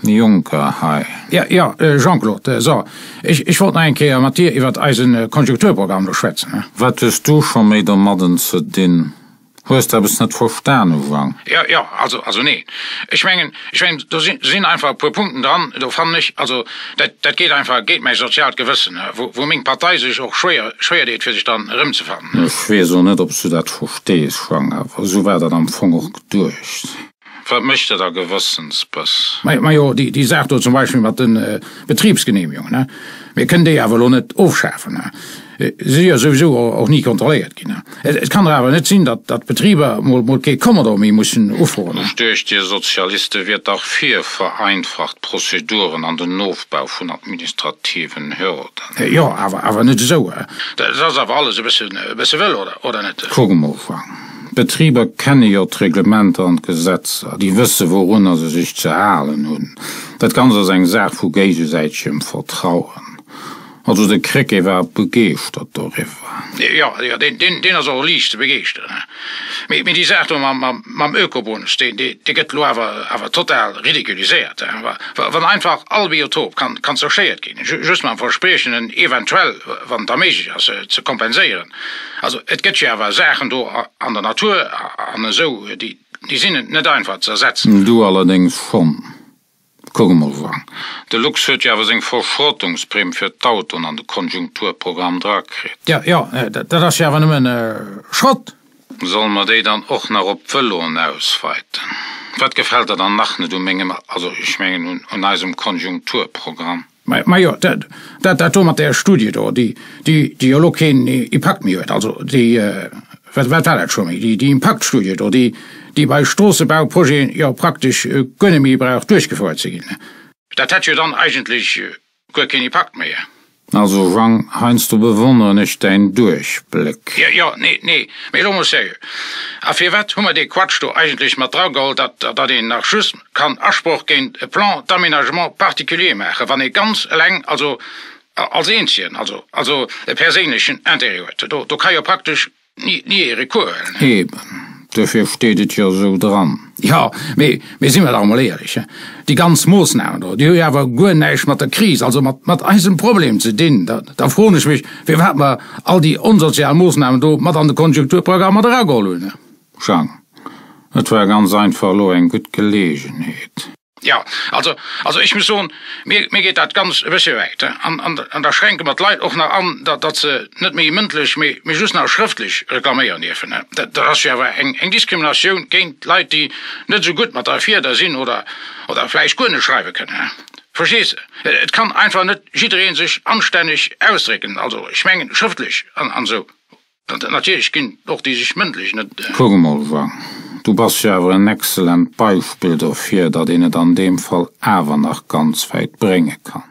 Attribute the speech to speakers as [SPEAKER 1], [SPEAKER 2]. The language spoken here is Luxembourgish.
[SPEAKER 1] Juncker hei.
[SPEAKER 2] Jo, jo, Jean-Claude, so, ech, ech wollt nach eng Kéier mat dir iwwert eisen Konjunkturprogramm do schwätzen, he?
[SPEAKER 1] Wat hues du scho méi domadden ze dinn? Hues de eppes net verstane, Jang?
[SPEAKER 2] Jo, jo, also, also nee. Ech mengen, ech mengen, do sinn, sinn einfach e puer Punkten dran, do fannen ech, also dat, dat geet einfach géint mäi soziaalt Gewëssen, he, wou, wou meng Partei sech och schwéier, schwéier deet, fir sech dann erëmzefannen.
[SPEAKER 1] Ech weess och net, ob s du dat verstees, Jang, awer esou war dat am Fong och geduecht. Wat mécht der da Gewëssensbëss?
[SPEAKER 2] Majo, déi Saach do zum Beispill mat de Betribsgenehmigungen, ne? Mir kënnen déi awer elo net ofschafen, ne? Se si jo souwisou och ni kontrolléiert ginn, ne? Et kann dach awer net sinn, datt d'Betriber mol mol kee Kommodo méi mussen ufroen, ne?
[SPEAKER 1] Ech duecht, Dir Sozialiste wiert dach fir vereinfacht Prozeduren an den Ofbau vun administrativen Hürden.
[SPEAKER 2] Jo, awer awer net esou. Dat ass awer alles e bësse e bësse wëll, oder oder net?
[SPEAKER 1] Kuck emol, Frank. D'Betriber kenne jo d'Reglementer an d'Gesetzer, déi wësse wourunner se sech ze halen hunn. Dat Ganzt ass eng Saach vu géigesäitegem Vertrauen. Also de Krecké war begeeschtert doriwwer.
[SPEAKER 2] Jo, jo, deen ass och liicht ze begeeschteren. Mee déi Saach do mam Ökobonus, dee gëtt elo awer total ridiculiséiert. Wann einfach all Biotop kann zerstéiert ginn, just mam Verspriechen en eventuell, wann et da méiglech ass, ze kompenséieren. Also et gëtt jo awer Saachen do an der Natur an esou, déi sinn net einfach ze ersetzen.
[SPEAKER 1] Du allerdéngs schonn. Kuck emol, Jang, de Lux huet jo awer seng Verschrottungsprimm fir d'Autoen an de Konjunkturprogramm drakritt.
[SPEAKER 2] Jo, jo, dat ass jo awer nëmmen Schrott.
[SPEAKER 1] Solle mer déi dann och nach op d'Vëloen ausweiten? Wat gefält der dann nach net u mengem, also ech mengen un eisem Konjunkturprogramm?
[SPEAKER 2] Majo, dat do mat där Studie do, déi jo elo keen Impakt méi huet, also déi, wat war dat scho méi, déi Impaktstudie do, déi bei Stroossebauprojeten jo praktesch guer net méi brauch duerchgefouert ze ginn. Dat hätt jo dann eigentlech guer keen Impakt méi.
[SPEAKER 1] Also Jang, heiansdo bewonneren ech däin Duerchbléck.
[SPEAKER 2] Jo, jo, nee, nee, mee elo mol seriö, a firwat hu mer dee Quatsch do eigentlech mat drageholl, datt, datt een nach just kann Asproch géint e Plan d'aménagement particulier maachen, wann ee ganz eleng, also als Eenzegen, also, also e perséinlechen Intérêt huet? Do, do ka jo praktesch Ni, ni ee Recours huelen.
[SPEAKER 1] Eben, duerfir steet et jo esou dran.
[SPEAKER 2] Jo, mee, mee si mer dach emol éierlech, déi ganz Moossnamen do, déi hu jo awer guer näischt mat der Kris, also mat, mat eisem Problem ze dinn. Da, da froen ech mech, firwat mer all déi onsozial Moossnamen do mat an de Konjunkturprogramm mat erageholl hunn.
[SPEAKER 1] Jang, Et war ganz einfach elo eng gutt Geleegenheet.
[SPEAKER 2] Jo, also, also ech muss soen, mir, mir geet dat Ganzt e bëssche wäit. An, an, an da schränke mer d'Leit och nach an, datt, datt se net méi mëndlech, mee, mee just nach schrëftlech reklaméieren dierfen. Dat, dat ass jo awer eng, eng Diskriminatioun géint Leit, déi net esou gutt mat der Fieder sinn oder, oder vläicht guer net schreiwe kënnen. Verstees de? Et kann einfach net jidderee sech anstänneg ausdrécken, also ech mengen schrëftlech an, an esou. Natierlech ginn och déi sech mëndlech net.
[SPEAKER 1] Kuck emol, Jang, du bass jo awer en excellent Beispill dofir, datt een et an deem Fall awer nach ganz wäit brénge kann.